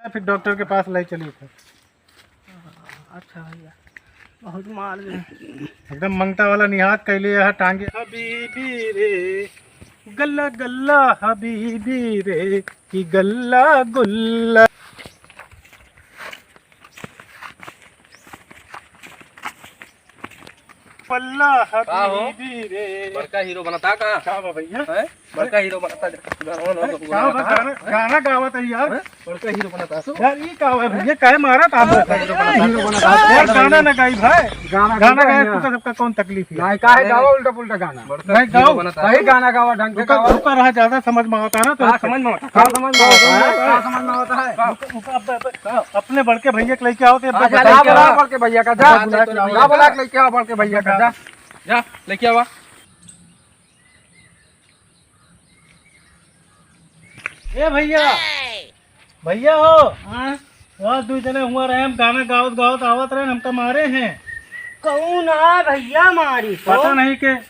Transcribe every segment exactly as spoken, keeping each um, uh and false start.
फिर डॉक्टर के पास ले चली थे। अच्छा भैया, बहुत मार दे। एकदम मंगता वाला निहात कैले यह टांगे। हबीबी रे, गल्ला गल्ला हबीबी रे, कि गल्ला गुल्ला। पल्ला का हो? हबीबी रे। बड़का हीरो बनता का? का बा भैया? हैं? बड़का हीरो बनता, गाना, गाना, अरे, गाना, का बा, गाना, गाना गावत है यार। हैं? बड़का हीरो बनता तो। यार, ई का बा भैया, काहे मारा था आप? बड़का हीरो बनता। हीरो बनता। यार, गाना ना गाई भाई। गाना गाना गाए, गाना। तू तो सबका कौन तकलीफ है? नहीं, काहे गावा उल्टा पुल्टा गाना? बड़का नहीं, हीरो गाओ। बनता। सही गाना गावा, ढंग से रुका, गावा। रुका रहा, ज्यादा समझ में आवता ना तो का रुका। समझ में आवता? का समझ में आवता है? का समझ में आवता है? का? रुका, रुका, अब, अब, अब अपने बड़के भैया के लेके आओ तो अब आ, जा, बताइए जा, क्या? बोला बड़के भैया का, जा। हाँ, जा, जा, जा, बोला के लेके आओ बड़के भैया का, जा। जा, लेके आवा। ए भैया, भैया हो। हाँ? वहाँ दू जने हुआ रहे, हम गाना गावत गावत आवत रहे, हमका मारे हैं। कौन आ भैया मारी तो? पता नहीं के दू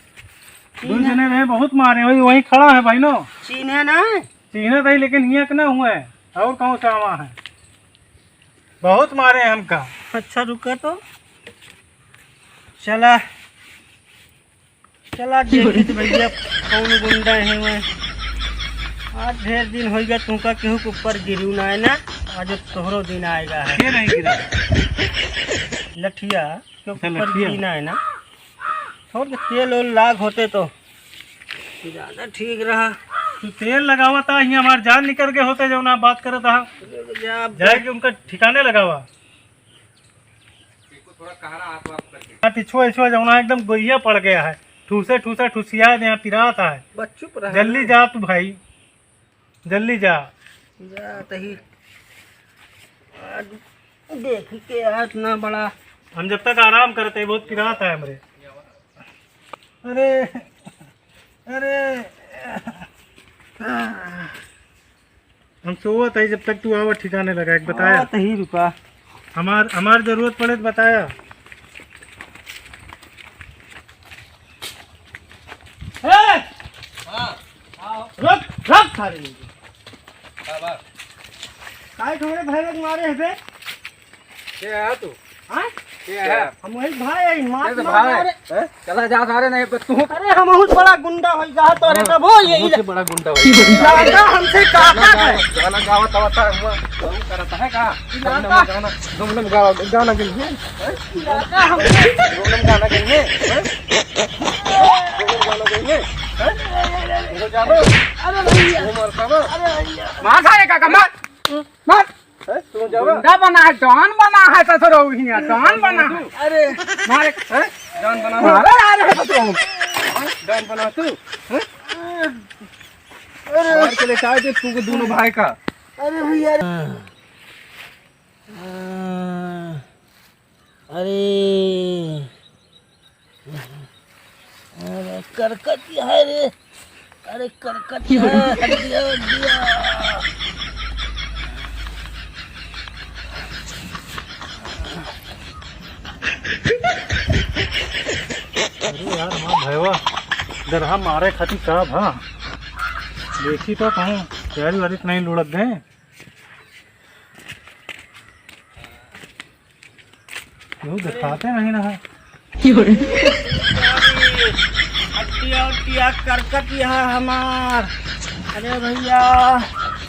चिन्हे जने रहे, बहुत मारे, वही, वही खड़ा है भाई नो। चिन्हे ना? चिन्हे नहीं, लेकिन हियाँ के ना हुआ है, और कौन सा आवा है, बहुत मारे हैं हमका। अच्छा रुका तो, चला। चला देखी तो भैया, कौन गुंडा है वह। आज ढेर दिन होइ गया तुमका केहू के ऊपर गिरू ना है ना, आज तोहरो दिन आएगा है। के नहीं गिरा? लठिया, क्यों अच्छा, ऊपर लठिया। गिरी ना है ना। थोड़ के तेल ओल लाग होते तो ज्यादा ठीक रहा। तू तेल लगावा था, यहाँ हमार जान निकल के होते जौन आप बात करत हा। जा, जाए के उनका ठिकाने लगावा। हाँ, पिछुआ, पिछुआ जौना एकदम गोइया पड़ गया है, ठूसे, ठूसे, ठुसिया दे, यहाँ पिरात है। बस चुप रहा। जल्दी जा तू भाई, जल्दी जा। जा तही। आज देख के आज ना बड़ा। हम जब तक आराम करते हैं, बहुत पिरात है हमरे। अरे, अरे, हम सोवत है, जब तक तू आवा ठिकाने लगा, एक बताया। आवत ही रुका। हमार, हमार जरूरत पड़े तो बताया। ए! हाँ। रुक, रुक सारे। का बात? काहे हमरे भाई लोग मारे है बे? के है तू? हाँ? के है? हम वही भाई है, मार, कैसे मार, भाई? मारे। हैं? चला जा सारे, नहीं तो तू। अरे हम बहुत बड़ा गुंडा हो जा तो, अरे हाँ, तब हो ये बहुत ही बड़ा गुंडा हो। इलाका हमसे काका है। गाना गावा तब आता है, हुआ। तू करता है का? इलाका। गाना, गाना, गाना, गाना, गाना गिन, हैं? इलाका हमसे। गाना गिन, हैं? गाना गिन, हैं? अरे भैया। मार सारे काका, मार। मार। हैं? तू जावा? गुंडा बना है, डॉन बना है ससुरो हिया, डॉन बना है। अरे। मारे। हैं? डॉन बना है। मारे आ रहे हो तुम। हैं? डॉन बना तू? हैं? अरे। मार के लेटा दे तू के दोनों भाई का। अरे भैया रे। अरे, अरे करकट है रे, अरे करकट है, हड्डिया, हड्डिया। अरे यार, हमार भैवा दरहा मारे खातिर का भा, देखी तो कहूँ तैयारी वारी तो नहीं लुढ़क गए। क्यों दिखाते नहीं ना है? हड्डिया उड्डिया करकट यह हमार। अरे भैया।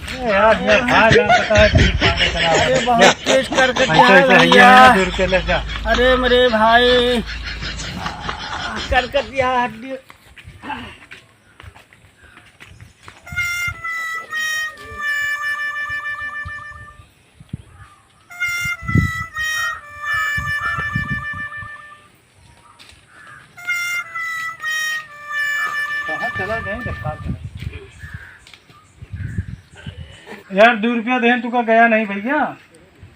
अरे यार, ये भाई ना पता है कि पानी करा है। अरे बहुत तेज करकट ऐसे, यह है ऐसे भैया। हइया है, दूर के ले जा। अरे मेरे भाई, करकट यह हड्डी। कहाँ चला गए, देखा के नहीं। यार, दो रुपया देन, तुका गया नहीं भैया?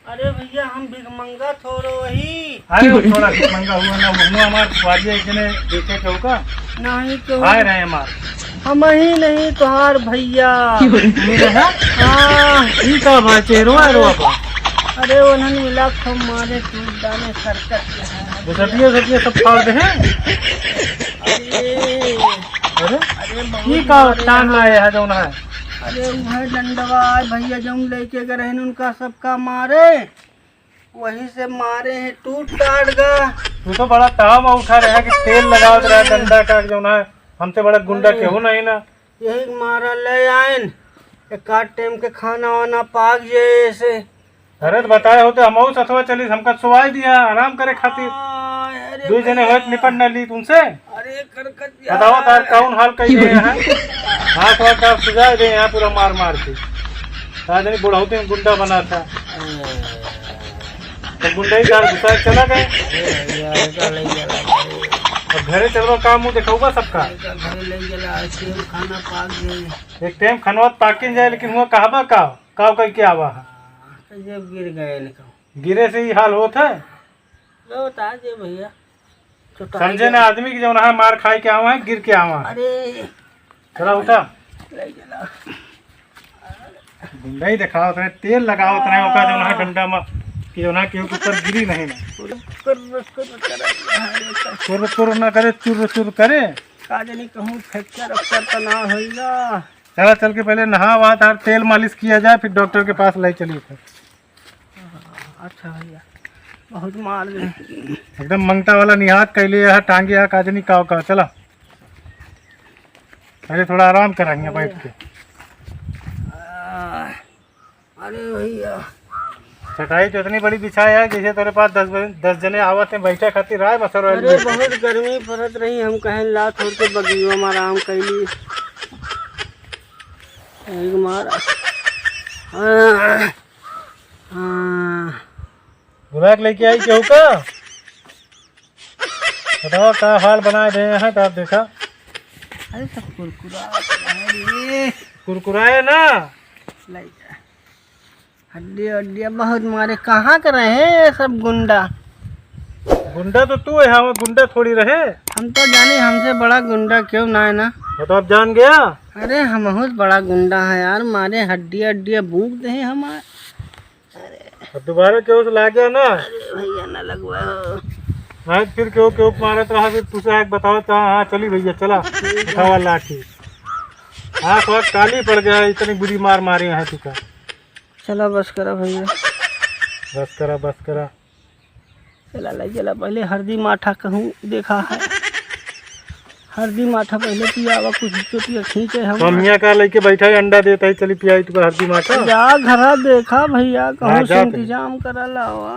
अरे भैया, हम भिखमंगा थोड़ो ही। अरे, वो थोड़ा भिखमंगा हुआ ना, वो हमार कुआरिया एक जने देखे के होगा। नहीं तो आए रहे हमार। हम ही नहीं तोहार भैया। ये रहा? हाँ। ई का बा, चेहरवा रोवा बा। अरे, उन्हन मिला खूब मारे, टूट डाले, सरकट के है। बसटिया, सटिया सब फाड़ दे हैं। अरे। अरे? अरे, बहुत ई का मारे टांग हैं। लाए है जौन है? अरे उहे डंडवा है भैया, जौन लेके गए रहन उनका सबका मारे, वही से मारे हैं, टूट टाट गा। तू तो बड़ा ताव में उठा रहे है कि तेल लगावत रहा डंडा का, जौन है हमसे बड़ा गुंडा अरे। केहू नहीं ना। यही के मारा ले आयन, एक आध टाइम के खाना वाना पाक जाए ऐसे। अरे तो बताए होते हमहू सथवा चली, हमका सुवाई दिया आराम करे खातिर। आ, अरे दू जने भैया। होत निपट न ली तुमसे। अरे करकट बताओ तार यार। कौन हाल कई है यहाँ? हाथ वाथ तार सुजाए दे यहाँ पूरा मार मार के। का जानी बुढ़ौती में गुंडा बना था। अरे। तो गुंडा ही तार घुसा के चला गए। अरे भैया, ऐसा नहीं चला भाई। अब घरे चलवा का मुंह दिखाऊगा सबका। ऐसा घरे ले चला, आज के खाना पाक गए। एक टाइम खनवा पाकिन जाए, लेकिन हुआ कहबा का? का कह के आवा है? हाँ, तो जब गिर गए न कहूँ। गिरे से ही हाल होत है। लो, बता दे भैया। तो समझे ना आदमी की जौन है मार खाए के आवा है, गिर के आवा है। अरे। चला उठा। ले चला। गुंडा ही दिखावत रहे, तेल लगावत रहे, ओका जौन है डंडा में, कि जौन है केहू के ऊपर गिरी नहीं ना। कर, कर, कर, कर। चुर, चुर ना करे, चुर, चुर करे। का जानी कहूँ फ्रैक्चर वैक्चर तो ना होइगा। चला, चल के पहले नहा वहा, तार तेल मालिश किया जाए, फिर डॉक्टर के पास ले चलिए फिर। अच्छा भैया, बहुत मार दे। एकदम मंगता वाला निहात कैले है, टांगे है, का जानी का, का, चला। अरे थोड़ा आराम करा हियाँ बैठ के। आ, अरे भैया। चटाई तो इतनी बड़ी बिछाई है, जैसे तेरे पास दस बजे, दस जने आवत हैं बैठे खातिर, राय बसर वाली अरे बैठ। बहुत गर्मी पड़त रही, हम कहें ला थोड़ के बगिया में आराम कैली। एक मार। हाँ। हाँ। बुला के लेके आई केहू का? बताओ का हाल बनाए दे हैं, तो आप देखा। अरे सब कुरकुरा है रे। कुरकुराए ना। ले जा। हड्डी हड्डिया बहुत मारे। कहाँ के रहे ये सब गुंडा? गुंडा तो तू है, हम गुंडा थोड़ी रहे। हम तो जाने हमसे बड़ा गुंडा केहू ना है ना। वो तो आप जान गया। अरे हमहू से बड़ा गुंडा है यार, मारे हड्डी हड्डिया बूक दे हमार। अब दोबारा केहू से लाग गया ना। अरे भैया ना लगवा हो। आज फिर केहू केहू मारत रहा, फिर तुझसे आके बताओ तो हाँ, चली भैया चला। ठीक है। उठावा लाठी। आँख वाँख काली पड़ गया, इतनी बुरी मार मारे हैं तुका। चला बस करा भैया। बस करा, बस करा। चला ले चला, पहले हरदी माठा कहूँ देखा है। हरदी माठा पहले पियावा, कुछ चोटिया खींचे हम। मम्मिया का लेके बैठा है, अंडा देता है, चली पियाई तुका हरदी माठा। जा घरा देखा भैया, कहूँ हाँ, से जा फिर। इंतजाम करा लावा।